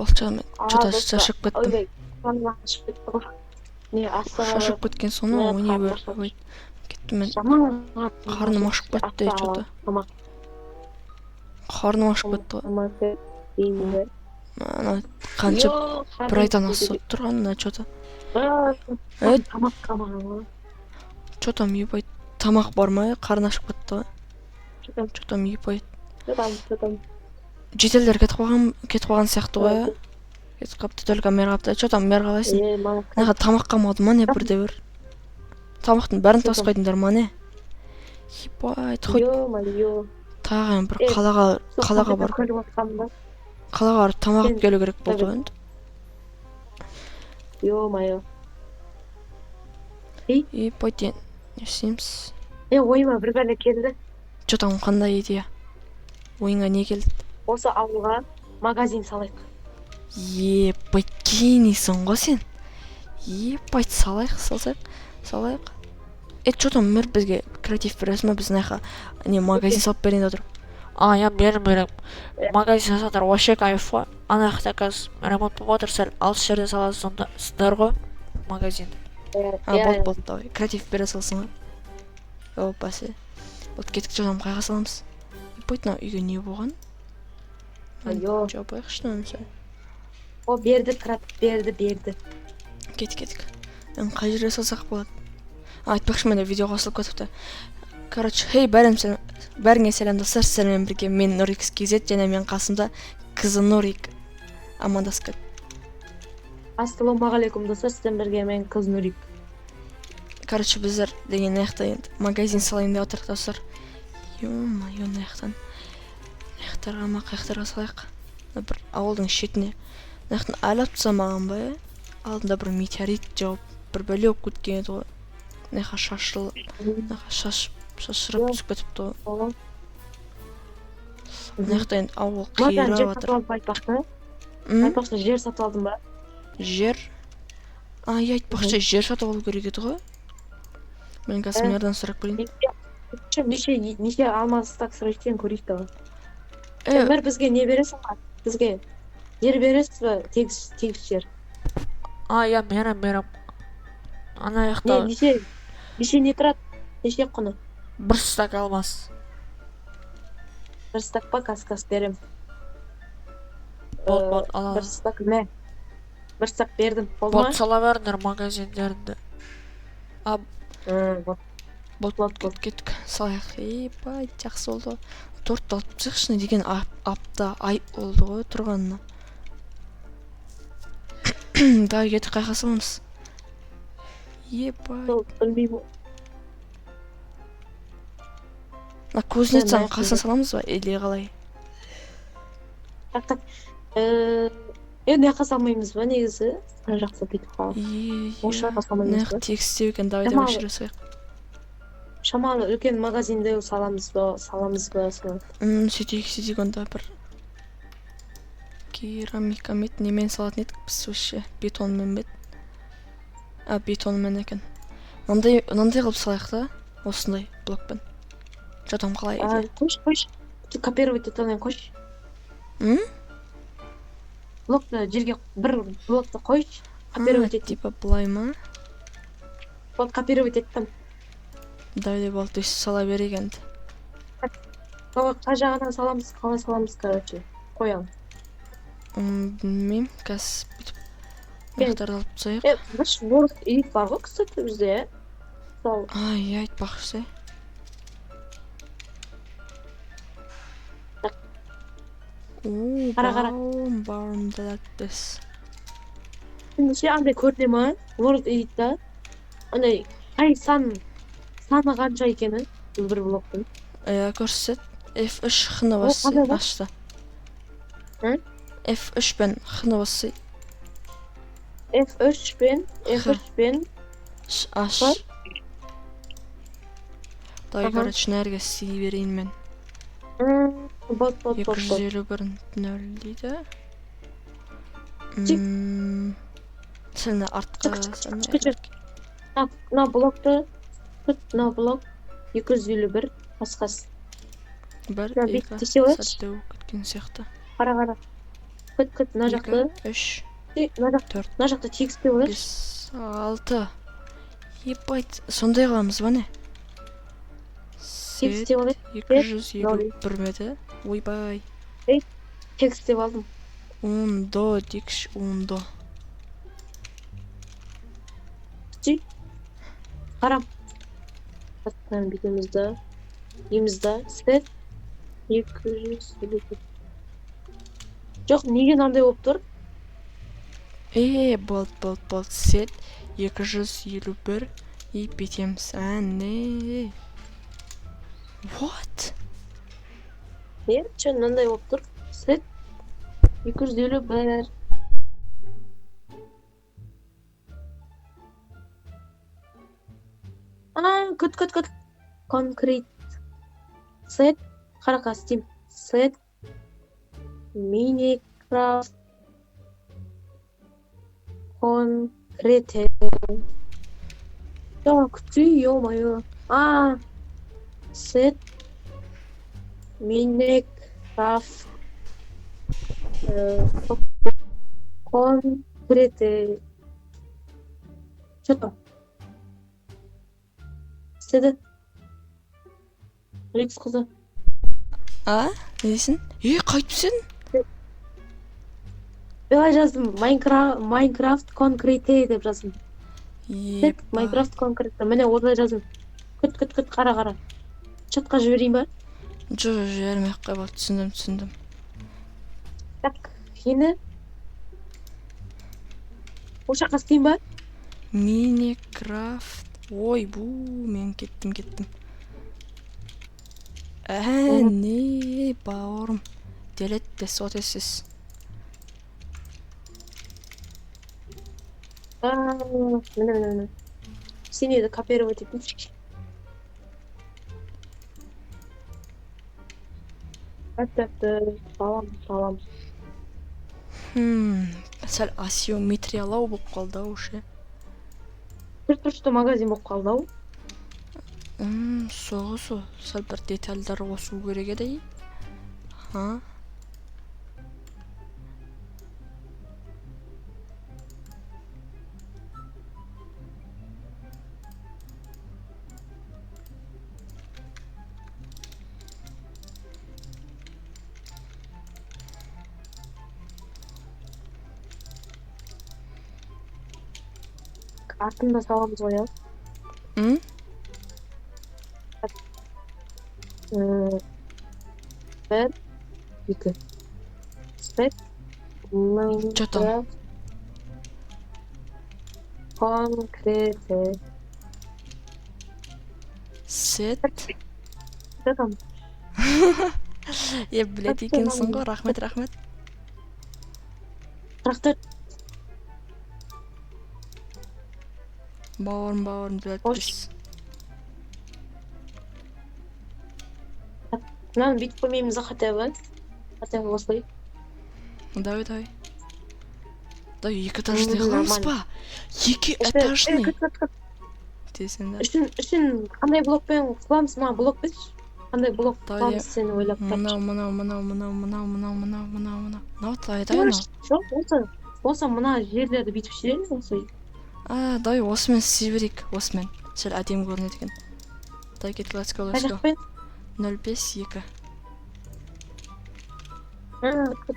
Болды, жаңа мен че-то шаршап кеттім. Ойбай, қарным ашып кетті ғой. Не, Шаршап кеткен соң ойнай беріп кеттім мен. Жаман Қарным ашып кетті че-то. Қарным ашып кетті ғой. Ана қанша бір айдан асып тұрған мына че-то. Тамақ қалмаған ғой. Че там, ебать, тамақ бар ма? Қарны ашып кетті ғой. Че там, ебать. Че там? Жительдер кетіп қалған, кетіп қалған сияқты ғой. Кетіп қалыпты, только мэр қалыпты. Че там, мэр, қалайсың? Мына тамақ қалмады ма, не, бірде бір? Тамақтың бәрін тасып қойдыңдар ма, не? Ебать, хоть Ё-моё. тағы бір қалаға барып қалаға барып тамақ алып келу керек болды ғой енді. Ё-моё. Ебать, енді не істейміз? Ойыма бір бәле келді. Че там, қандай идея? Ойыңа не келді? Осы ауылға магазин салайық. Ебать, генийсің ғой сен. Ебать, салайық, салсақ, салайық. Че там, мэр, бізге креатив бересің ба? Біз мына жаққа не, магазин салып берейін деп отыр. А, я берем, берем. Магазин салсаңдар, вообще кайф қой. Ана жақта қазір ремонт болып жатыр, сәл алыс жерде саласыңдар ғой магазин. А, болды, болды, давай. Креатив бере салсың ғой. О, бәсе. Болды, кеттік, че там, қайға саламыз? Ебать, мынау үйге не болған? Айо. Жабайықшы мынаны. О, берді, креатив берді, берді. Кеттік, кеттік. Енді қай жерге салсақ болады? Айтпақшы, менде видео қосылып кетіпті. Короче, хей, бәріңе сәлем, достар, сіздермен бірге мен, Нурикс KZ, және мен қасымда қызы Нурик. Амандасып кет. Ассалаумағалейкум, достар, сіздермен бірге мен, қыз Нурик. Короче, біздер деген мына жақта енді магазин салайын деп жатырмық, достар. Ё-моё, мына жақтан. Мына жақтарға ма, қай жақтарға салайық? Мына бір ауылдың шетіне. Мына жақтан әлі алып тастамаған ба, е? Алдында бір метеорит жауып, бір бәле болып кеткен еді ғой. Мына жаққа шашылып, мына жаққа шашып, шашырап түсіп кетіпті ғой. Мына жақта енді ауыл Маған қирап жер жатыр. сатып алып, айтпақшы. М? Айтпақшы, жер сатып алдың ба? Жер? А, иә, айтпақшы, жер сатып алу керек еді ғой. Мен қазір мэрдан сұрап көрейін. Неше неше алмаз так сұрайық екен, көрейік давай. Э, Мэр, бізге не бересің ба? Бізге жер бересіз ба? Тегіс, тегіс жер. А, я берем, берем. Ана Не, жақта неше не тұрады? Неше құны? бір стак алмас. Бір стак па? Кас, кас берем. Болды, болды, ала. Бір стак мә. Бір стак бердім. Болды ма? Болды, сала беріңдер магазиндеріңді. А, Вот. Болды, болды, кеттік, кеттік. Салайық. Ебать, жақсы болды ғой. Тортты алып тастайықшы, не деген апта, ай болды ғой тұрғанына. Давай, кеттік, қайқа саламыз? Ебать. Сол, білмеймін. Мына кузницаның Мә, қасына саламыз ба или қалай? Так, так. Мына жаққа салмаймыз ба негізі? Мына жақта бүйтіп қалып. Осы жаққа Мына салмаймыз жақ ба? тегістеу екен, давай, давай, Шамалы. жүре салайық. Шамалы үлкен магазинді саламыз ба, саламыз ба, солай. Сөйтейік, сөйтейік онда. Бір керамика ма еді, немен салатын едік біз вообще, бетонмен бе еді? А, бетонмен екен. Мынандай, мынандай қылып салайық та, осындай блокпен. Че там, қалай А, идея? қойшы, қойшы. Копировать ете алмаймын, қойшы. М? Блокты жерге, бір блокты қойшы. Копировать А, ет. типа былай ма? Вот, копировать еттім. Давай, болды, өйстіп сала берейік енді. Давай, қай жағынан саламыз, қалай саламыз, короче. Қоямын. Білмеймін, қазір бүйтіп Мен- мына алып тастайық. Бір Word edit бар ғой, кстати, бізде, иә? Сол, А, иә, айтпақшы. Так. О, Қара, қара. бауым, бауым, this. Ше, андай көріне ма? Word edit'та андай қай сан, саны қанша екені бұл бір блоктың. Иә, көрсет. F3 хны бас, қандай бар? ашты. М? F3 пен хны бассай. F3 пен F3 пен Ш, аш. Бар. Давай, Аха. короче, мына жерге істей берейін мен. Бот, бот, Екі бот, жүз бот. елу бір нөл дейді. Чик. Сәл мына артқа, Чик, чик, сәл чик, чик. Мына блокты тут, мына блок 251 басқасы. Бір, Мына бүйтіп екі, тесе алайықшы. сәл теуіп кеткен сияқты. Қара, қара. Күт, күт, мына жақты. 2, 3, Мына жақ, 4, мына жақты тегістеп алайықшы. 5, 6. Ебать, сондай қыламыз ба не? Сет Тегістеп алайық. 251 ме еді? Ойбай. Тегістеп алдым. Ундо дейікші, ундо. Күтші. Қарам. Мынаны бүйтеміз да. Дейміз да. Сет 254. Жоқ, неге мынандай болып тұр? Е, болды, болды, болды. Сет 251 и бүйтеміз. Әне. What? Не? Че, мынандай болып тұр? Сет 251. А, күт, күт, күт. Конкрет. Сет. Қара, қазір істеймін. Сет. Миникрафт. Конкрете. Жоқ, күтші, ё-моё. А, сет. Миникрафт. Конкрете. Че там? Істеді. Рикс қызы. А? Не дейсің? Е, қайтып сен? Былай жаздым. Майнкрафт, Майнкрафт конкрете деп жаздым. Сет Ебать. Майнкрафт конкрете. Міне осылай жаздым. Күт, күт, күт, қара, қара. Чатқа жіберейін ба? Жоқ, жоқ, жібермей ақ қой, болды, түсіндім, түсіндім. Так, енді осы жаққа істейін ба? Миникрафт. Ой, бу, мен кеттім, кеттім. Әне, бауырым. Делетте сотесіз. А, міне, міне, міне. Сен еді копировать етейінші. Так, салам, салам. Сәл асимметриялау болып қалды ау ше. Төрт бұрышты магазин болып қалды ау. Соғы со. Сәл бір детальдар қосу керек еді. Ха? Артын да саламыз ғой, иә? М? 1, 2. Сет. Чё там? Майнкрафт. Конкрете. Сет. Чё там? Е, біледі екенсің ғой. Рахмет, рахмет. 44. Бауырым, бауырым, Қош. біледі. Мынаны бүйтіп қоймаймыз да хотя бы. Хотя бы осылай. Давай, давай. Давай, екі этажный М, қыламыз нормально. ба? Екі Э, этажный. Күт, күт, күт. Десең да. Үшін қандай блокпен қыламыз? Мына блок берші. Қандай блок Давай, қыламыз сен ойлап тапшы. Мынау, мынау, мынау, мынау, мынау, мынау, мынау, мынау, мынау. Мынау давай, давай, мынау. Жоқ, осы мына жерлерді бүйтіп жібереміз осылай. А, давай осымен істей берейік, осымен. Сәл әдемі көрінеді екен. Давай кеттік, let's go, Қай let's go. жақпен? 0,5, 2. А, күт.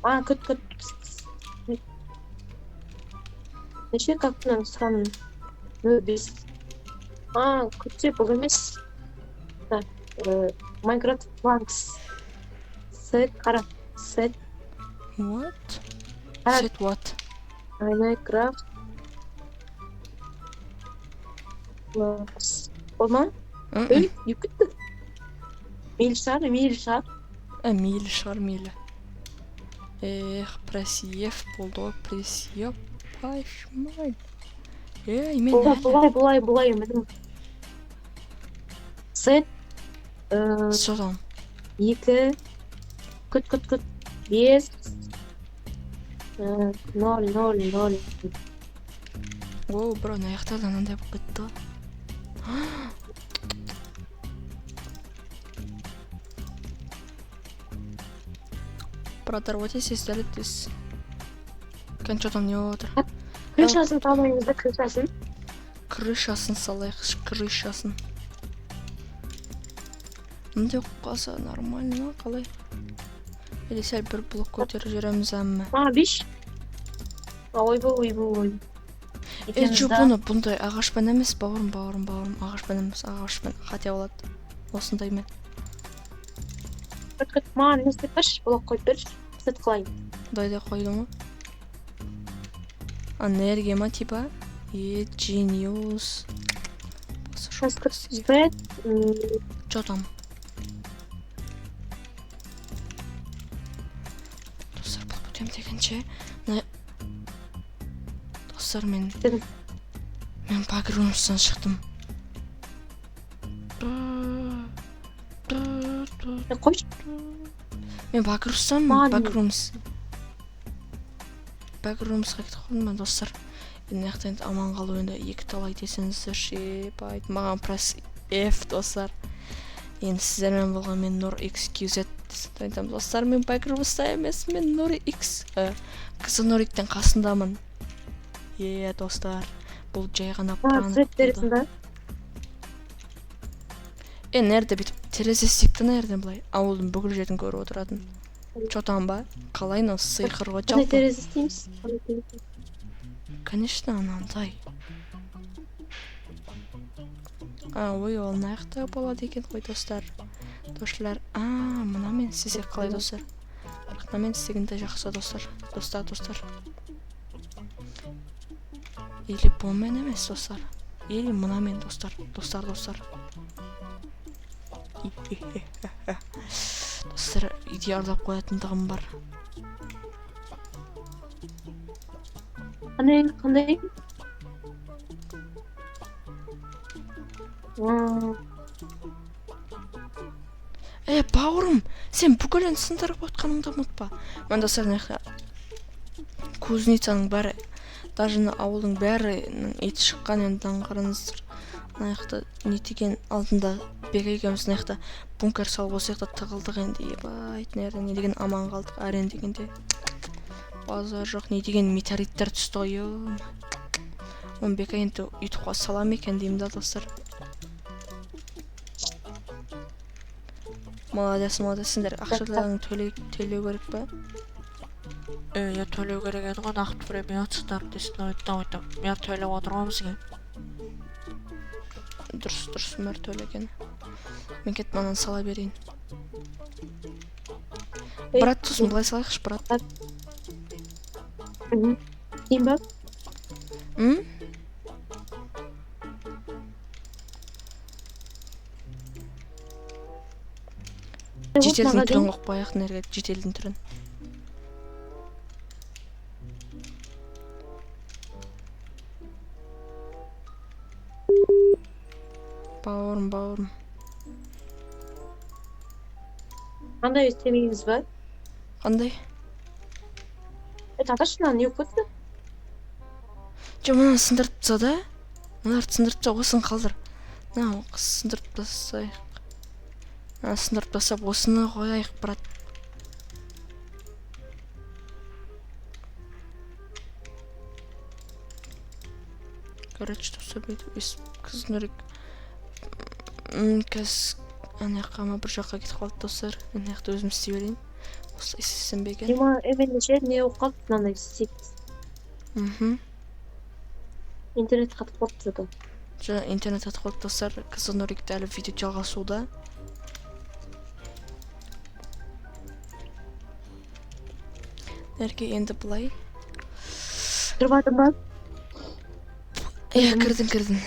А, күт, күт. Неше как мынаның санын? 0,5. А, күтсе бұл емес. Так, Майнкрафт планкс. Сет, қара. Сет, What? Қара. Set what? Майнкрафт планкс. Болды ма? М-м. Ей, не кетті. Мейлі шығар, мейлі шығар. Ә, мейлі шығар, мейлі. Эх, пресс F болды ғой, пресс F. Пашмай. Ей, мен Бұлай, әлі. бұлай, бұлай, бұлай, міне. Сет, Содан. 2, күт, күт, күт, 5, 0, 0, 0. О, бро, мына жақтарда мынандай болып кетті ғой. Brother, what is this? Delete this. Что там не болып жатыр? Крышасын салмаймыз да, крышасын. Крышасын салайықшы, крышасын. Мындай болып қалса нормально ма, қалай? Или сәл бір блок көтеріп жүреміз әмі. Маған беш. Ойбу, ойбу, ой. Е, жоқ, бұны бұндай ағашпен емес, бауырым, бауырым, бауырым, ағашпен емес, ағашпен қате болады. Осындаймен. Күт, күт, маған не істеп берші, блок қойып берші. Сет қылайын. Құдайда қойды ма? Энергия ма, типа? Е, genius. Спред. Чё там? Достар, бұл бітем дегенше, достар, мен Дедім. Мен бакрумстан шықтым. Қойшы. Мен бакрумстан, Маған- бакрумс. Бакрумсқа кетіп қалдым мен, достар. Енді мына жақта енді аман қалу енді екі талай десеңіздерші, ебать, маған пресс F, достар. Енді сіздермен болған мен Нұр XQZ айтамын, достар, мен бакрумста емес, мен Нұр X, Кз Нұриктің қасындамын. Е, достар, бұл жай ғана Маған пранк свет болды. бересің ба? Е, нерде бүйтіп терезе істейік та, нерден былай ауылдың бүкіл жерін көріп отыратын. Чё там ба? Қалай мынау сиқыр ғой Қандай жалпы? терезе істейміз? Қандай терезе? Конечно, анандай. А, ой, ол мына жақта болады екен ғой, достар. Достар, а, мынамен істесек қалай, достар? Бірақ мынамен істегенде жақсы, достар. Достар, достар. Или бұнымен емес, достар. Или мынамен, достар. Достар, достар. Достар, үйде ұрлап қоятындығым бар. Қандай, қандай? Е, бауырым, сен бүкілін сындырып отқаныңды ұмытпа. Мына достар, мына жақта кузницаның бәрі, даже мына ауылдың бәрінің иті шыққан енді аңғарыңыздар. Мына жақта не деген алдында Бек екеуміз мына жақта бункер салып осы жақта тығылдық енді. Ебать, мына жерде не деген аман қалдық әрең дегенде. Базар жоқ, не деген метеориттер түсті ғой, ё. Оны Бека енді ютубқа сала ма екен деймін да, достар. Молодец, молодец, сендер ақшаларың төлеу керек па? Е, төлеу керек еді ғой, нақты время отсыздар десін ойттан ойттан. Мен төлеп отыр ғой бізге. Дұрыс, дұрыс, мэр төлеген. Мен кетіп мынаны сала берейін. Ей, Брат, сосын былай салайықшы, брат. Дейін ба? М? Жетелдің түрін қойып қояйық мына жерге, жетелдің түрін. Бауырым, бауырым. Қандай істемейміз ба? Қандай? Е, таташы, мынаны не болып кетті? Жоқ, мынаны сындырып таста да. Мыналарды сындырып таста, осыны қалдыр. Мына сындырып тастайық. Мына сындырып тастап, осыны қояйық, брат. Короче, достар, бүйтіп өйстіп қызын қазір ана жаққа ма бір жаққа кетіп қалды, достар. Мен мына жақта өзім істей берейін. Осылай істесем бе екен? Дима, менде ше не болып қалды мынандай сеть. Интернет қатып қалды что-то. Жаңа интернет қатып қалды, достар. Қызыл Нұрикте әлі видео жалғасуда. Нәрге енді былай. Кіріп жатыр ба? Иә, кірдің, кірдің.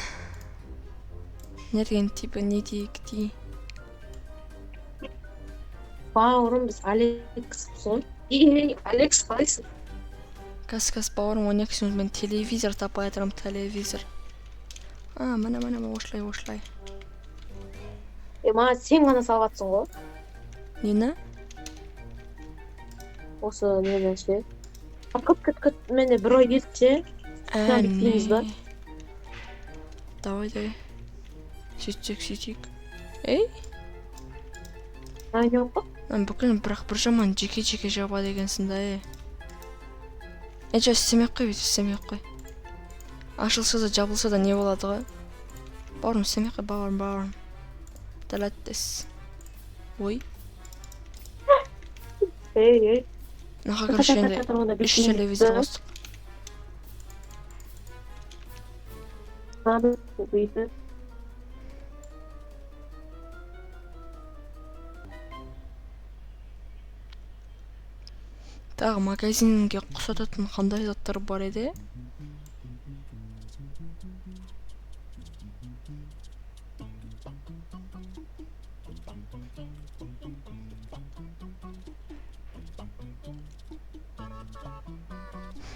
Нәрге енді типа не дейік дей. Бауырым, біз Алекспіз ғой. Ей, Алекс, қалайсың? Кас, кас, бауырым, 12 секунд мен телевизор таппай жатырмын, телевизор. А, міне, міне, міне, осылай, осылай. Е, маған сен ғана салып жатсың ғой. Нені? Осы нені ше. Күт, күт, күт, менде бір ой келді ше. Ә, бітпейміз ба? не? Давай, давай. Сөйтсек, сөйтейік. Ей? А, не болып қалды? Мына бүкіл бірақ бір жаман жеке-жеке жабады екенсің да, е. Е, жоқ, істемей ақ қой, бүйтіп істемей ақ қой. Ашылса да жабылса да не болады ғой? Бауырым, істемей ақ қой, бауырым, бауырым. Дәләттес. Ой. Ей, ей. Мынаға короче енді үш телевизор қостық. Мынаны бүйтіп. Тағы магазинге ұқсататын қандай заттар бар еді?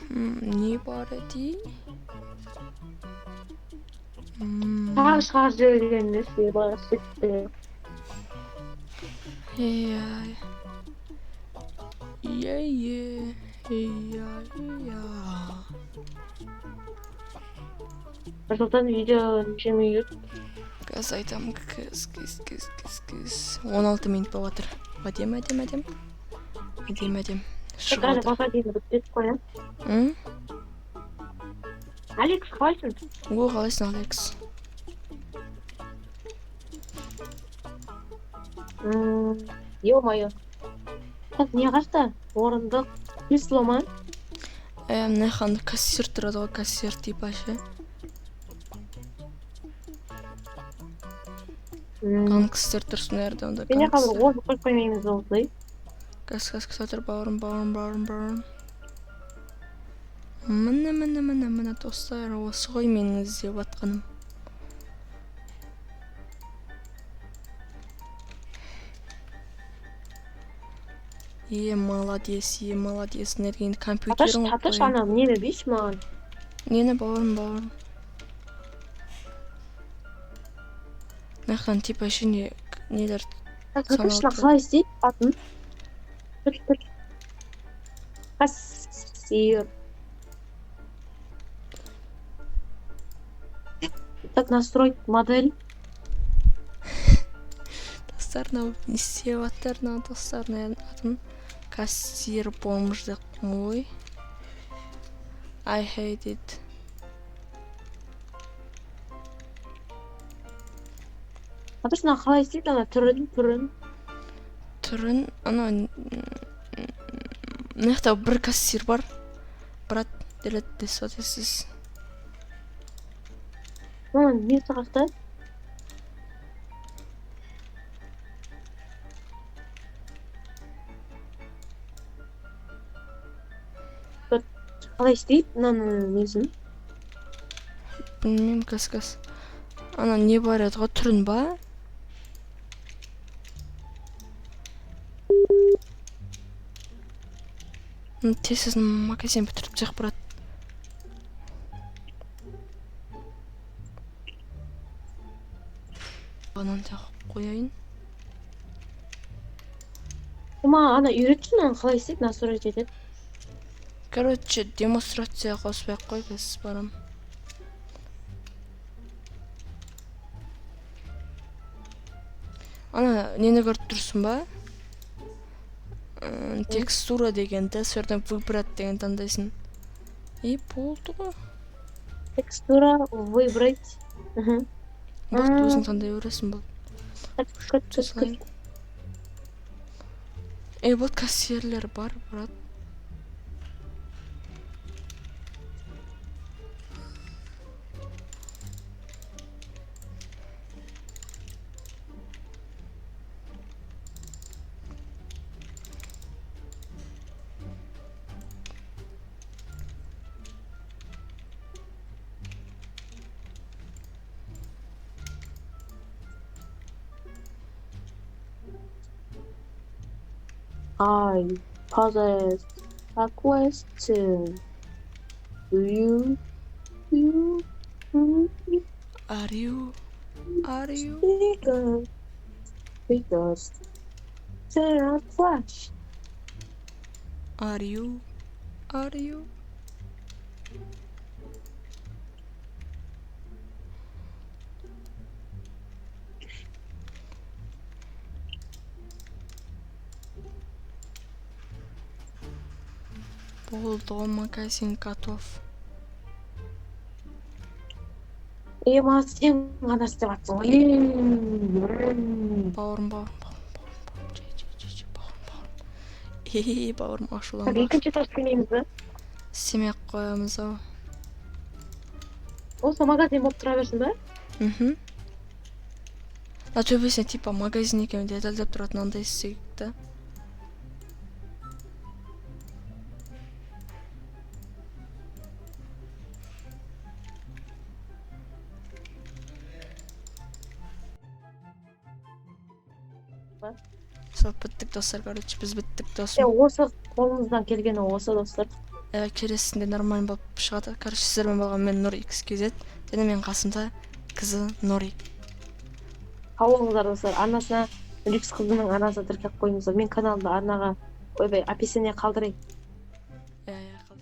Не бар еді? Тағы шығарып жіберген нәрсе бар, сөйтті. Иә. Иә, иә, иә, иә. Нұрсұлтан, видео неше минут? Қазір айтамын, кіз, кіз, кіз, кіз, кіз. 16 минут болып жатыр. Әдемі, әдемі, әдемі. Әдемі, әдемі. Шығып Қазір жатыр. магазинді бітіріп қоямын. М? Алекс, қалайсың? О, қалайсың, Алекс? Ё-моё. Так, не қашта? Орындық, кресло ма? Ә, мына жақта кассир тұрады ғой, кассир типа ше. Гангстер тұрсын әрде онда. Мен қазір Гангстер. орын қойып қоймаймыз осылай. Кәс, кәс, кәс, отыр, бауырым, бауырым, бауырым, бауырым. Міне, міне, міне, міне, достар, осы ғой менің іздеп жатқаным. Е, молодец, е, молодец, мына жерге енді Татыш, компьютерін қойып татыш, қояйын. ана нені берші маған. Нені, бауырым, бауырым? Мына жақтан типа ішіне нелер Татыш, мына Саналды. қалай істейді атын? Тұр, тұр. Кассир. Так, настроить модель. Достар, мынау не істеп жатыр мынау, достар, мына атын кассир бомж деп ой. I hate it. Татыш, мына қалай істейді ана түрін, түрін. Түрін ана мына жақта бір кассир бар. Брат, делет сіз. Мына несі қақта? Қалай істейді мынаның несін? Білмеймін, кәс, кәс. Ана не бар еді ғой, түрін ба? Тез тез магазин бітіріп тастайық, брат. Ананы тағы қояйын. Маған ана үйретші, мынаны қалай істейді, настроить етеді. Короче, демонстрация қоспай ақ қой, біз барам. Ана нені көріп тұрсың ба? Текстура дегенді, сол жерден выбрать деген таңдайсың. И болды ғой. Текстура выбрать. Мгм. Болды, өзің таңдай бересің, болды. Так, күт, күт, Салайын. Күт. Ей, вот кассирлер бар, брат. I possess a question. Do you, you, you, you Are you? Are you? Because, because, turn on flash. Are you? Are you? Болды ғой, магазин готов. Е, маған сен ғана істеп жатсың ғой. Бауырым, бауырым, бауырым, бауырым, бауырым, жай, жай, жай, жай, бауырым, бауырым. Ей, бауырым, ашуланба. Екінші этаж істемейміз ба? Істемей ақ қоямыз ау. Осы магазин болып тұра берсін ба? Мхм. Мына төбесіне типа магазин екен дәлелдеп тұратын андай істейік та. Ба? Салып біттік, достар, короче, біз біттік, Е, досым. осы қолымыздан келгені осы, достар. Келесінде нормально болып шығады. Короче, сіздермен болған мен, Нұр XKZ, және менің қасымда қызы Нұрик. Сау болыңыздар, достар. Арнасына, Люкс қызының арнасына тіркеп қойыңыздар. Мен каналымды арнаға, ойбай, описание қалдырайын. Иә, иә.